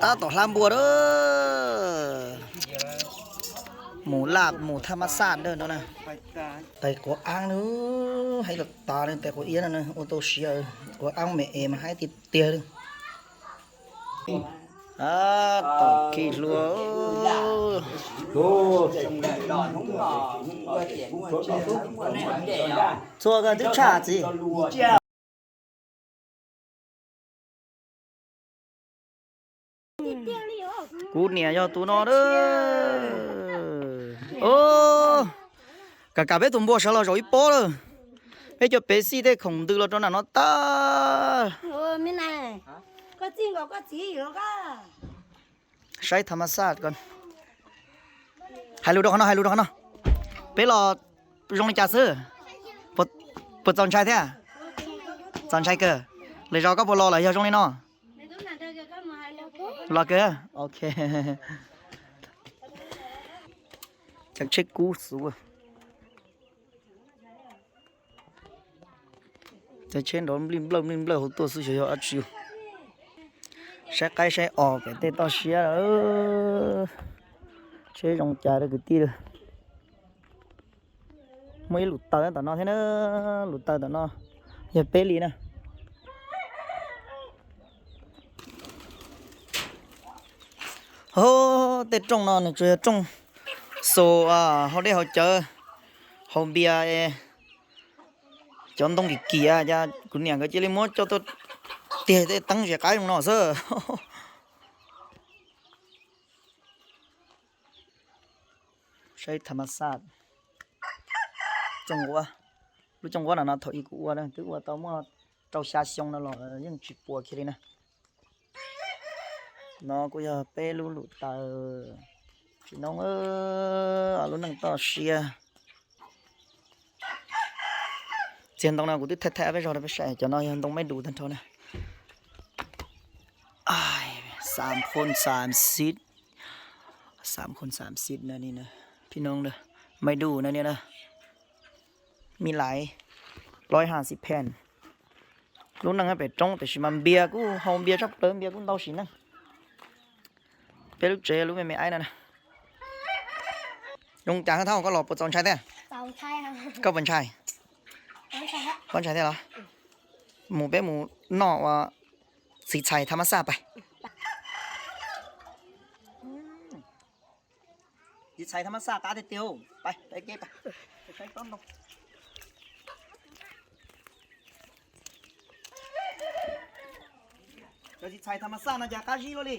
Tab tom hlab npua a. Mus laj mus thaj mab xaj ntawm no na. Tais quav ab na, heev tas tas li tais quav iab no na, ua tau siav. Quav ab me es mas heev tiag tiag li. Tab tom khi hlua. Txhua koj twb tshaj txiv. Kuv niam yog tus no a. Kam kam peb tus npua sawv los zaum ib pob lawm. Peb coj pem xij tej khoom ntws los rau nram no tag. Saib thaj mab xaj ko. Hais lus rau qhov no, hais lus rau qhov no. Peb los zoo li cas xwb? Puas txaus ntshai thiab? Txaus ntshai kawg. Lwm zaus koj puas los lawm yog zoo li no? Los kawg. Ok. Cov tsheb kub xwb. Cov tsheb nrov nplij nplawj nplij nplawj hauv tuaj xwb xyov yog dab tsi. Saib qaib saib os pem tej toj siab. Tsheb zoo cas rau kwv tij lawm. Muaj ib lub taw tom no thiab na, lub taw tom no yog peb li na. Hos, tej rooj no nws tsuas yog rooj xus hauv dej hauv cawv, hauv npias, cov ntoo kim kiam, kuv niam nkawd cia li muab coj tuaj tiag tej teeb zes qab zoo no xwb. Saib thaj mab xaj. Lub cooj huab no no thaum ub kuv ua twb ua tau muaj rau xya xyoo no los yeej tsis puas kiag li na. No kuj yog peb lub lub taw tsis noob, lub neej toj siab. Txiag ntoo no kuv twb thaij thaij peb zog rau peb saib, cov no yog ntoo maiv dus tag nrho na. Xaam khoon xaam xib, xaam khoon xaam xib na, phib noog, maiv dus na, mi laiv, loib ha xib pheej. Lub neej pem roob tiam sis mas npias kuj haus npias tshaj plaws, npias kuj ntau sim neej. Peb lub tsev lub me me aib no na. Zoo cas Thaj Thauj, koj los puas txaus ntshai thiab? Koj puas ntshai? Koj ntshai thiab los? Mus peb mus noj ua txiv txhais thaj mab xaj pais. Txiv txhais thaj mab xaj qab tiag tiag, pais peb ke pais. Cov txiv txhais thaj mab xaj no cas qab zib luaj li.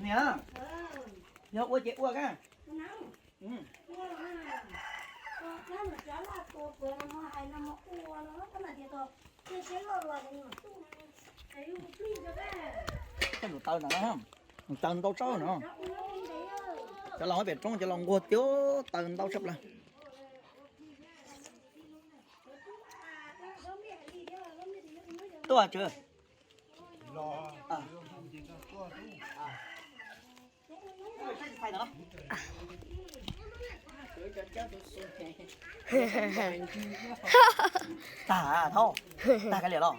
Niam, yog ua ces ua ka. Tej num taw no, num taw ntau tshaj no. Cov laus pem roob cov laus nquag tiag, taw ntau tshaj plaws. Tuaj tso. Tag, tag kav liam los?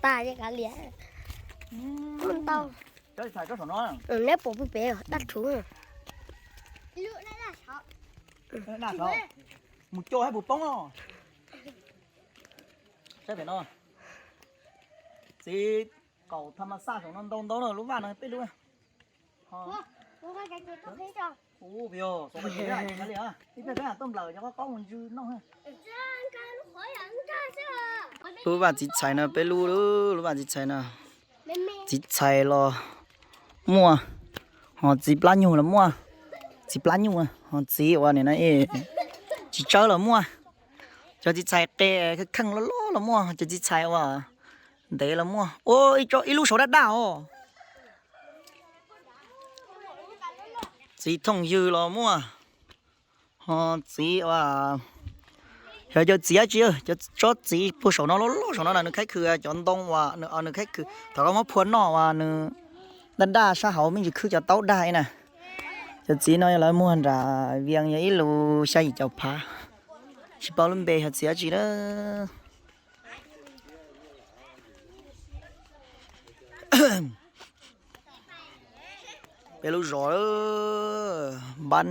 Tag kav liam. Tau. Neb puas pub pem dab rhuv? Mus cua hab puas poob os. Saib pem no. Txiv qaum thaj mab xaj saum no ntau ntau na, lub vaj no peb lub. Ib pliag peb tuaj nplawm cov qaub qaub mus ntsw noj. Lub vaj txiv txhais no peb lub, lub vaj txiv txhais no. Txiv txhais los muaj, ho txiv plab nyuj los muaj. Txiv plab nyuj, ho txiv uas nim no txiv tsawb los muaj. Cov txiv txhais qe kheej loj loj los muaj, cov txiv txhais uas ntev los muaj. Ua ib lub saud daj daj os. Txiv thooj ywg los muaj. Ho txiv uas, yog cov txiv dab tsi, cov tsob txiv puag saum no loj loj saum no na, nws khaib khw cov ntoo uas nws khaib khw thaum koj muab phua noj uas nws daj daj sab hauv me ntsis khwb cov taub daj na. Cov txiv no yog lawv muag nram Vias yog ib lus xya yim caum phav. Tsis paub lub npe yog txiv dab tsi na. Peb lub zos, npab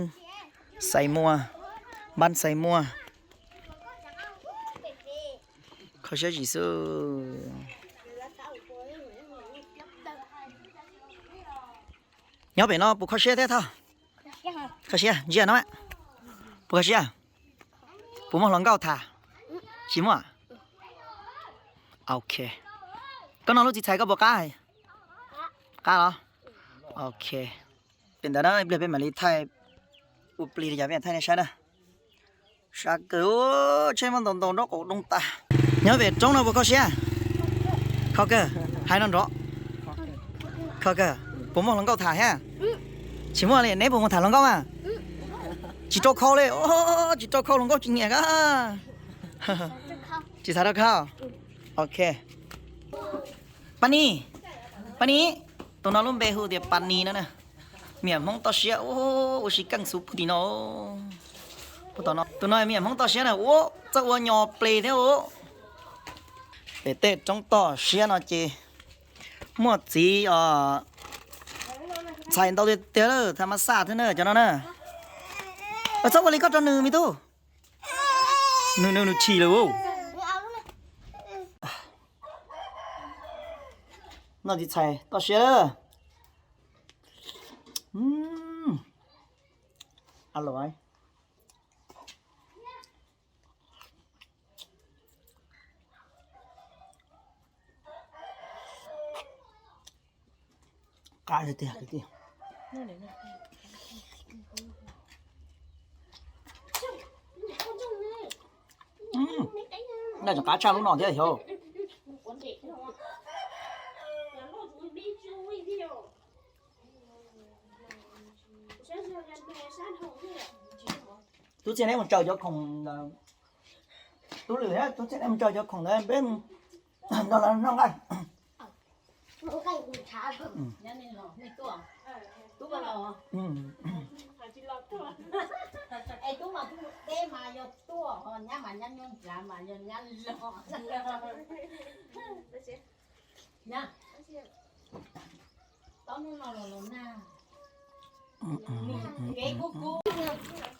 xais muaj, npab xais muaj. Kho siab zim xwb. Nyob pem no puas kho siab thiab Thoj? Kho siab, ntsia no. Puas kho siab? Puas muaj hluas nkauj tham? Tsis muaj. Ok. Koj noj lub txiv txhais koj puas qab? Qab los? Ok. Pem ntawd na, ib pliag peb mam li thaij ua plig li cas peb thaij nej saib na. Sab kawg, tsheb muab ntaus ntaus nraub qaum doo tas. Nyob pem roob no puas kho siab? Kho kawg, hais no nrov. Kho kawg, puas muaj hluas nkauj tham thiab? Tsis muaj li, neb puas mus tham hluas nkauj mas? Tsis rau khau li, tsis rau khau, hluas nkauj tsis nyiam koj. Tsis tham rau khau. Ok. Pab Ni, Pab Ni, tus no lub npe hu tias Pab Ni no na. Me nyuam Hmoob toj siab ua si keej xu pug tim no. Tus no me nyuam Hmoob toj siab na, ua txawj ua nyos ples thiab ua. Pem tej roob toj siab no ces muaj txiv os, txhais ntau tiag tiag lawm, tham mas xaj thiab na cov no na. Txhob ua li koj rau nws me tub. Nws nws nws chim lawm. Noj txiv txhais toj siab lawm. Qab tiag tiag. Noj tseem qab tshaj lub no thiab xyov. Tub txij neb mus tsaws cov khoom, tub lwm thiab tub txij neb mus tsaws cov khoom ntawd peb nrog lawv noj nqaij.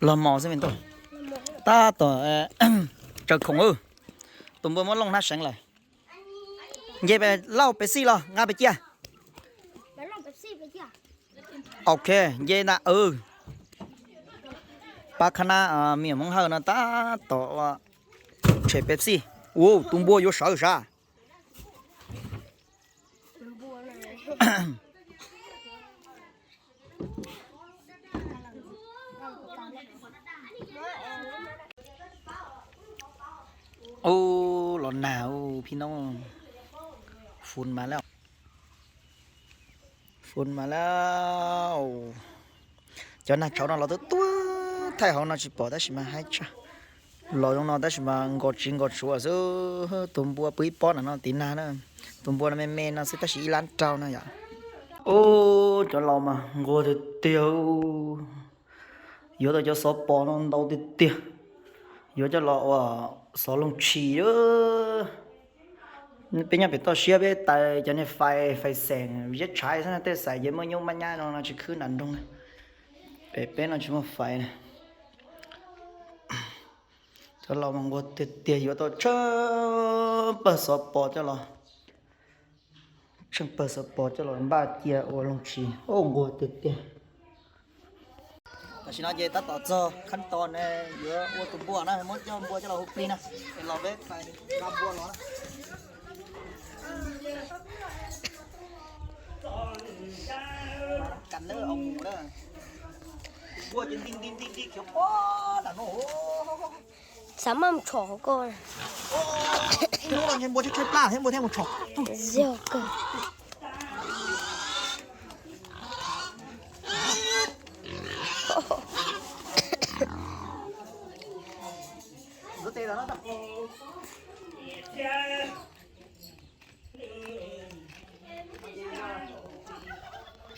Los mos xwb me tub. Tab tom tsaws khoom. Tus npua muab looj hnab seev lawm. Nce pes lauj pes xij los nqa pes ciaj. Ok, nce ntag. Pab khab nab me nyuam Hmoob Hawj no tab tom tshem Pepsi. Ua tus npua yuav sawv sav. Ub, los nag ub phib noob. Fun mas lawm. Fun mas lawm. Cov nag tshauv no los tuaj tuaj thaij hauv no tsis pom tab sis mas haib tshaj. Los zoo no tab sis mas nkaus tsiv nkaus tsuav xwb. Tus npua pw ib pob no tiv nag na. Tus npua no me me no xwb tab sis ib lab rau no yom. Ub, cov laus mas nquag tiag tiag. Yuav tau cov xov pos no ntau tiag tiag. Yuav coj los ua xov looj tshis. Peb nyob pem toj siab peb tais cov niag fais fais xeem ziab tshav xwb tej xais ces muaj nyuj maj nyab no tsis khwb nram nroog na. Pem peb no tsis muaj fais na. Cov laus mas nquag tiag tiag yuav tau tsheej pawg xov pos coj los. Tsheej pawg xov pos coj los npaj cia ua looj tshis. Ub, nquag tiag tiag. Tam sim no ces tab tom txog khab tos ne, yuav ua tus npua na, muab coj npua coj los hu plig na. Es los peb pais nqa npua los na. Kam na, mus na. Npua ces nti nti nti nti khiav pob nram no. Xav maj mus tshom hauv ko. Hnub no npua tshaib tshaib plab thiab npua thiaj mus tshom. Yog kawg.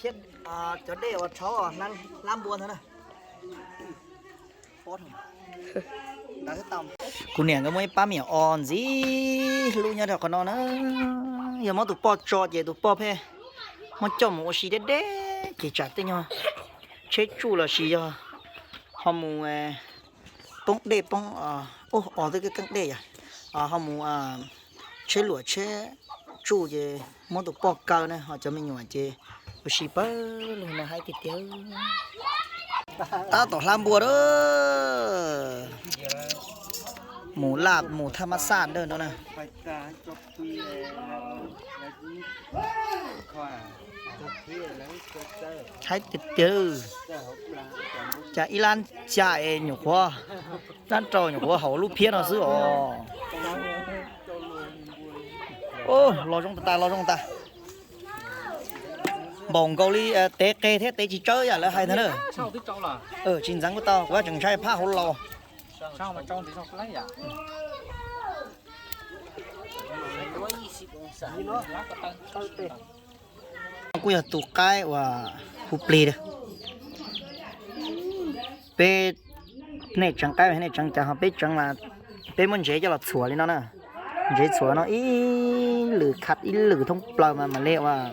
Thiab cov dej uas rhaub hlab npua ntawd na. Kuv niam nkawd muaj ib pab me nyuam os ntxim hlub nyob rau qhov no na. Yog muab tus poj tso ces tus poj pheej Muab coj mus ua si deb deb ces tsam tej nyuag tsheb tsuj los sis yog ho mus poob dej poob, ub, os, tej keeb dej yom, ho mus tsheb luam tsheb tsuj ces muab tus poj kaw na ho cov me nyuam ces ua si pawg lug no haib tiag tiag. Tab tom hlab npua a. Mus laj mus thaj mab xaj dawj no na. Haib tiag tiag. Cas ib lab xya es nyuam qhuav, lab rau nyuam qhuav haus lub phiab no xwb os. Los zoo tas tas, los zoo tas. Npaum nkaus li tev qe thiab tev tsis tsawb yam lawv hais ntag na. Tsis ntxeev kuj tau, kuv tseem ntshai phab hauv laus. Kuj yog tus qaib uas hu plig. Peb, nej tseev qaib nej tseev cas ho peb tseev mas peb muab ntsev coj los txhuam li no na. Ntsev txhuam no ib lwm khav ib lwm thoob plaws mas mam li uas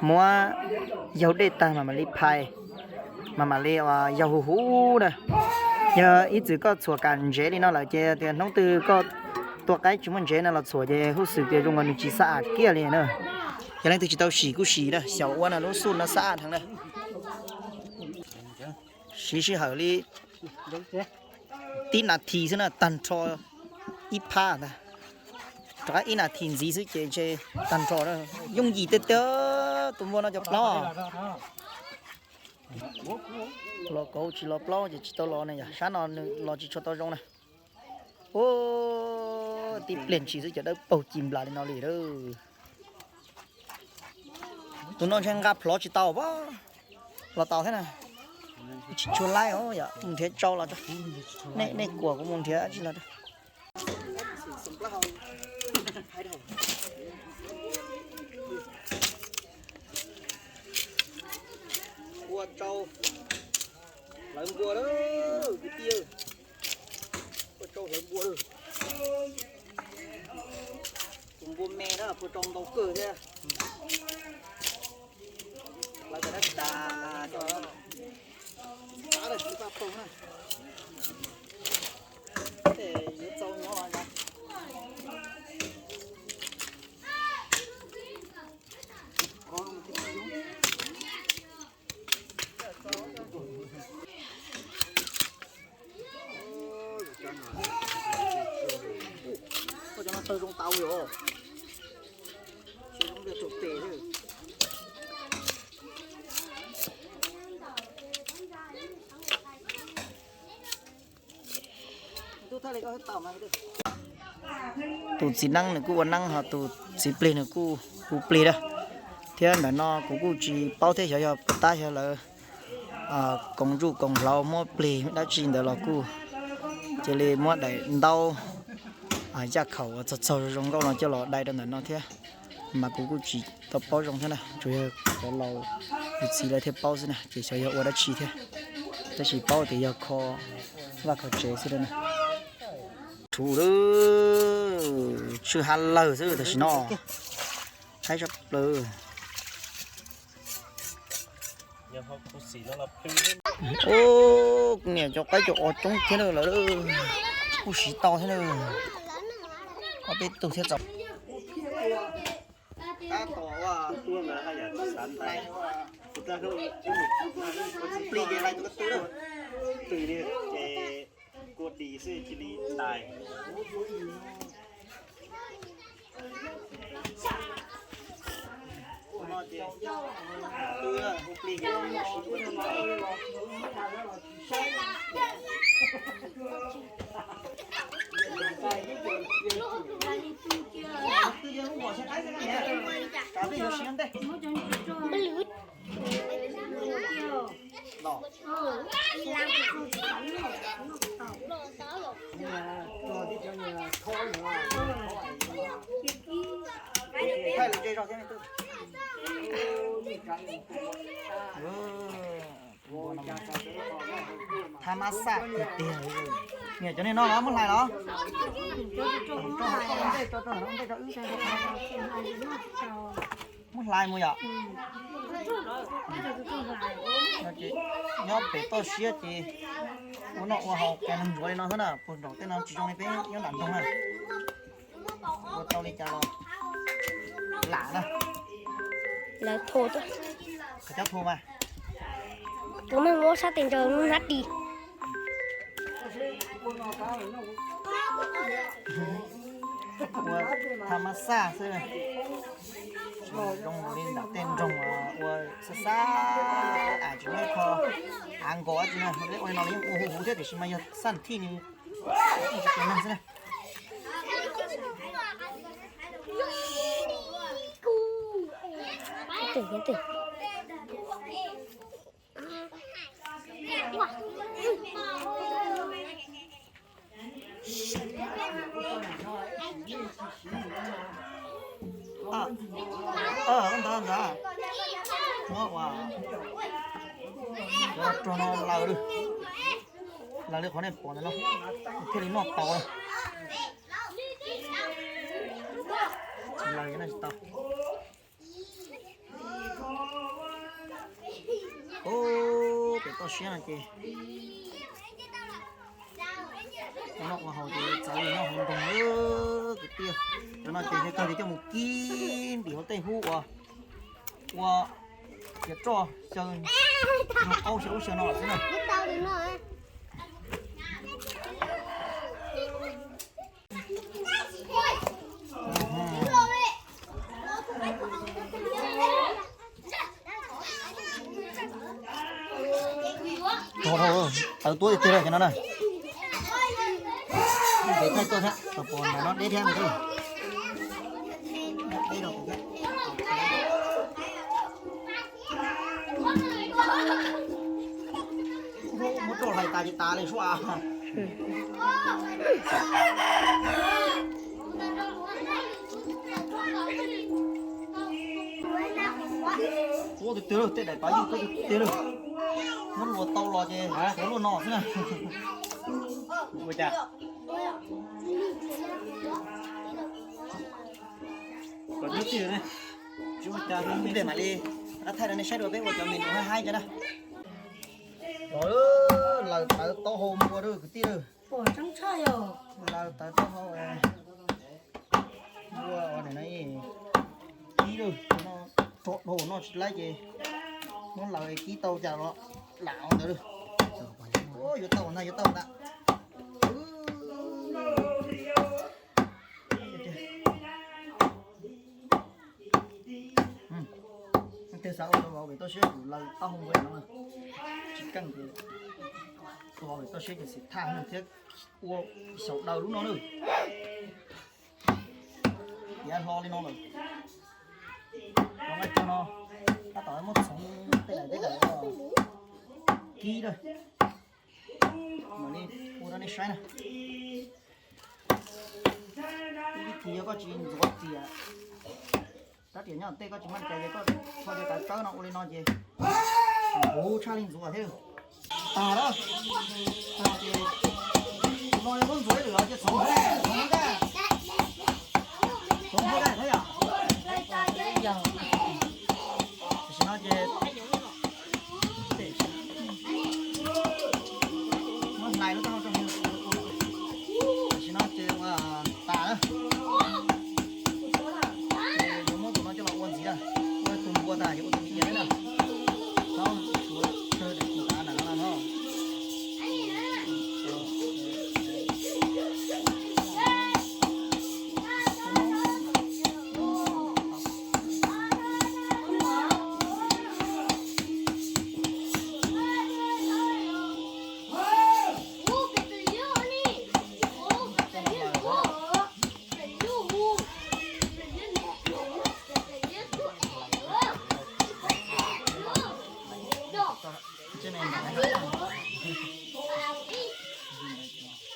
muab yaug dej tag mas mam li phais, mas mam li uas yaug huv huv na. Yog ib txwm koj txhuam kam ntsev li no lawm ces tias hnub twg koj tua qaib tsis muaj ntsev no los txhuam ces huj xwm tias zoo nkaus nws tsis xab am kiag li na. Yog leej twg tsis tau sim kuj sim na, xyaum ua no lub xuj no xab am heev na. Siv sij hawm li tib nas this xwb na tag nrho ib phab ntag. Rov qab ib nas this ntxiv xwb ces ntshe tag nrho. Yooj yim tiag tiag, tus npua no cov plaub los kauv tsis los plaub ces tsis tau los ne yom, sab no nws los tsis tshua tau zoo na. Ub, tib pliag ntshis xwb cov dawb paug ci nplas li no li lawm. Tus no ntshe nqa plhov tsis tau, los tau thiab na. Tsis tshua laib os, yog mus nrhiav tsau los, nej kuam kuv mus nrhiav dab tsi los. Ua tsau hlawv npua lawm kwv tij, ua tsau hlawv npua lawm. Tus npua me na puas tsau ntau kawg thiab. Lawv tas dab tas cov, tas lawm tsis paj poog na. Yuav txau nyob los. Ua cov no tawg zoo tau yom. Tsis zoo li tug tes. Tus txiv neeb nws kuj ua neeb ho tus txiv plig nws kuj hu plig na. Thiab ntawm no kuv kuj tsis paub thiab, xyov yog puas tab xyov lawv koom ntsuj koom hlauv muab plig dab tsi ntawd los kuj cia li muab daim ntaub yaj khaum uas txaug txaug zoo nkauj no coj los dai rau ntawm no thiab. Mas kuv kuj tsis tau paub zoo thiab na, tsuas yog cov laus yus txiv lawv thiaj paub xwb na, ces xyov yog ua dab tsi thiab. Tab sis paub tias yog kho vaj kho tsev xwb na. Tshuv lawm, tsw ha lawg xwb tam sim no. Haib sab plaws. Niam cov qaib cov os coob thiab na lawm, kuj siv tau thiab na. Ob peb tug thiab txaus. Thab mab xaj tiag tiag. Niam, cov niag no los muab hlais los? Muab Hlais mus yom. Nyob pem toj siab ces ua noj ua haus qee leeg ntsuav li no xwb na, puag nraum tej no tsis zoo li peb nyob nram nroog na. Ua tau li cas los lam na. Lawv thua, qhov cov thua mas. Tus neeg muab sab tes nrog hnab ris. Ua tha ma xaj xwb. Zoo li nram tej nroog ua xab xab, tsis muaj ib qho av nkaus dab tsi na, peb ua li no los yeej ua huv huv thiab tiam sis mas yog xaj thij nws tsis tus neeg xwb na. Ntawd ntawd, muab ua rog no laws li, laws li qhov nej pom ntawd no, thiaj li noj tau. Tsis laws no tsis tau. Ub, pem toj siab no ces ua noj ua haus ces txawv li noj hauv nroog kwv tij. Cov no ces yog kawg li coj mus kib ntim hauv tej hub uas ua tias roj xyaw nrog qaub xyaw ub xyaw no xwb na. Tawv tuab tiag tiag cov no na. Deb thaij tuaj thiab, pom ntawm no deb thiab. Muab roj hlais tas ces tas li suab. Tuab tiag tiag, tej daim pav yeej tuab tiag tiag. Muab luas tau los ces luaj no xwb na. Ua cas? Ib pliag mam li rov qab thaij rau nej saib dua peb ua cov me nyuam haib haib cov na. Laws tawv taub hau npua kwv tij. Laws tawv taub hau npua kib lawm, rog dhau noj tsis laib ces muab laws kib tau cas los lam ntawd. Yuav tau ntag, yuav tau ntag. Tej xav ua tau vauv pem toj siab kuv laws taub hau npua no tsis keej ces ua vauv pem toj siab ces xim thaj thiab ua xyaum daws lub no na. Tiav hlo li no lawm. Los nqaij rog no tab tom muab txhoov tej daim tej daim kib lawm. Mam li ua rau nej saib na. Ib vib thi yog koj tsis ntxuav riam, rab riam nyob tej koj tsis maj cai ces koj txhob cov kav tsawb no ua li no ces huv tshaj li ntxuav thiab. Tag lawm. Tag ces no yog koj ntxuav ib lwm los ces txhoov, txhoov nqaij, txhoov nqaij thiab yom. Tam sim no ces muab hlais lub taub hau rau, tam sim no ces ua tas lawm. Ces yuav muab tus no coj los ua ntxiv, ua tus npua tas ces ua tus npias thiab na. Thaub suav kawg daim tus tav nram no no.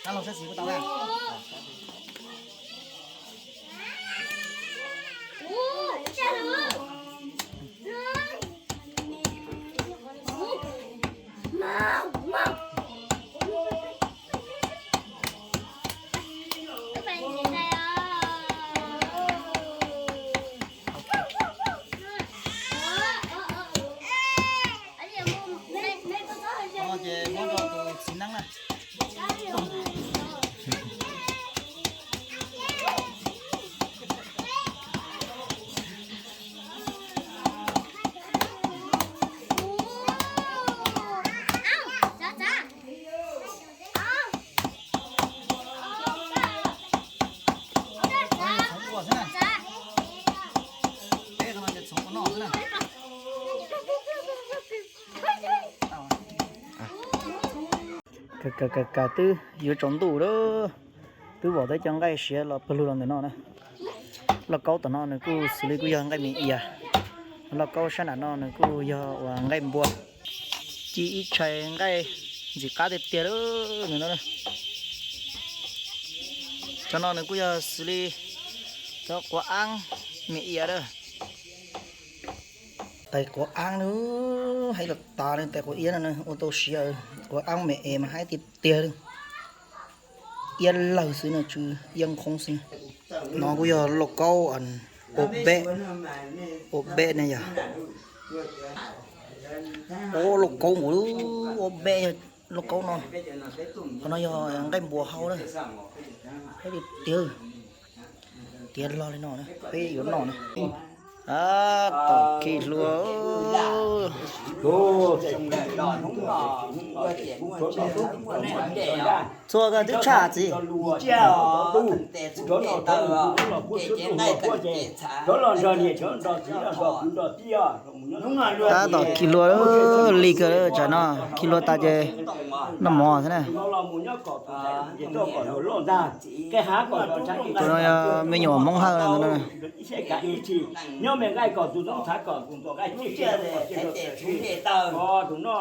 Kab laug sab xis kuj tau a. Ka ka ka ka twb yuav tsaus ntuj lawm, twb vom tau cov nqaij siav los pawg lug los ntawm no na. Lauj kaub tom no nws kuj xws li kuj yog nqaij me ias. Lauj kaub sab nram no nws kuj yog uas nqaij npua. Ci ib tshais nqaij ntxim qab tiag tiag lawm no. Cov no nws kuj yog xws li cov quav aab me ias lawm. Tais quav aab na, haib los tas li tais quav iab no ua tau siav. Quav aab me es mas haib tiag tiag li. Iab lawg xwb no, tsw iab nkhoob xwb. No kuj yog lauj kaub ua beb, ua beb ne yog. Ua lauj kaub nkaus, ua beb yog lauj kaub no. Qhov no yog nqaij npua hau na. Haib tiag tiag. Tiav log li no, peb yuav noj na. Tab tom khi hlua. Txhua kawg twb tshaj txiv. Tab tom khi hlua li kawg, tsam no khi hlua tas ces noj mov xwb na. Tus no yog me nyuam Hmoob Hawj no.